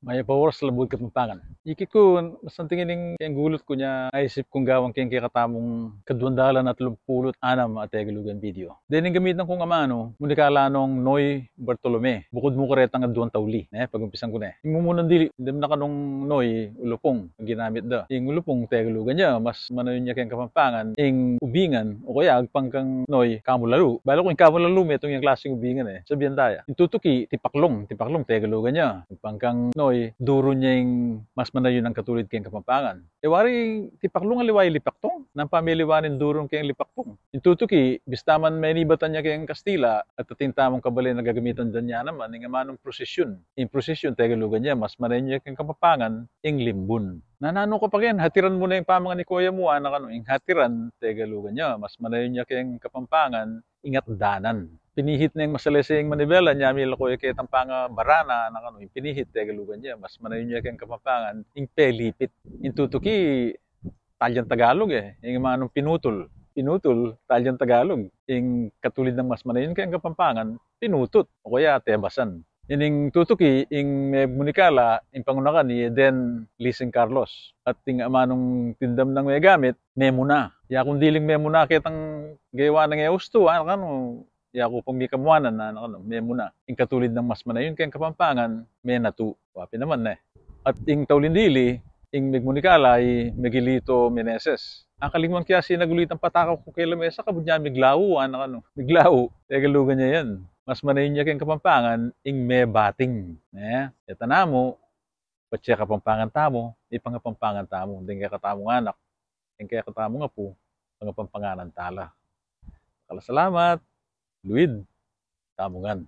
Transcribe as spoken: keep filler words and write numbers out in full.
Mayap a oras, Labuad Kapampangan. Ikit ku, masanting ining keng gulut ku nya, aisip kung gawan keng kekatamung kaduang dalan at lumpulu't anam a Tegalugan video. Dening gamitan kung amanu, munikala nong Noy Bartolome. Bukud mu karetang aduang tauli, ne, pagumpisan ku ne. Ing mumunang dili, dem na kanung Noy, ulupung, ginamit da. Ing ulupung, Tegalugan ya, mas manayun ya keng Kapampangan, ing ubingan, o kaya agpang kang Noy, kamu lalu. Balu ku ing kamu lalu, metung yang klaseng ubingan e. Sabian da ya. Ing tutuki, tipaklung, tipaklung, Tegalugan ya. Agpang kang Noy, durun ya ing mas manayun a katulid keng Kapampangan. E wari, tipaklung aliwa ing lipaktung. Nanu pa meliwa ning durun keng lipaktung? Ing tutuki, bista man menibatan ya keng Kastila, at atin tamung kabalen a gagamitan da nya naman, ing amanung prosisyun. Ing prosisyun, Tegalugan ya, mas manayun ya keng Kapampangan, ing limbun. Nananu ka pa ken, hatiran mu na ing pamanganikoya mu, anak, anu, ing hatiran, Tegalugan ya, mas manayun ya keng Kapampangan, ing atdanan. Pinihit neng masalese ing manibela, nya milako ya ketang pangabarana, anak, anu, ing pinihit, Tegalugan ya, mas manayun ya keng Kapampangan, ing pelipit. Ing tutuki, talyang Tagalog e, ing amanung pinutul. Pinutul, talyang Tagalog. Ing katulid nang mas manayun keng Kapampangan, pinutut, o kaya tebasan. Ining tutuki, ing memunikala, ing pangunakan i Eden Lising Carlos. At ing amanung tindam nang megamit, memuna. Ya kung diling memuna ketang gewa nang e ustu, anak, anu, ya ku pang mikamuanan, anak, anu, memuna. Ing katulid nang mas manayun keng Kapampangan, menatu. Wa pin naman, ne. At ing tauling dili, ing megmunikala i Miguelito Meneses. Akalingwan ke ya sinag ulit ing patakaw ku keng lamesa, kabud nya miglau, anak, anu, miglau, Tegalugan ya yan. Mas manayun ya keng Kapampangan, ing mebating. Ne? Eta namu, patse Kapampangan tamu, ipangapampangan tamu, deng kekatamung anak, deng kekatamung apu, pangapampanganan tala. Dakal a salamat, luid tamu ngan.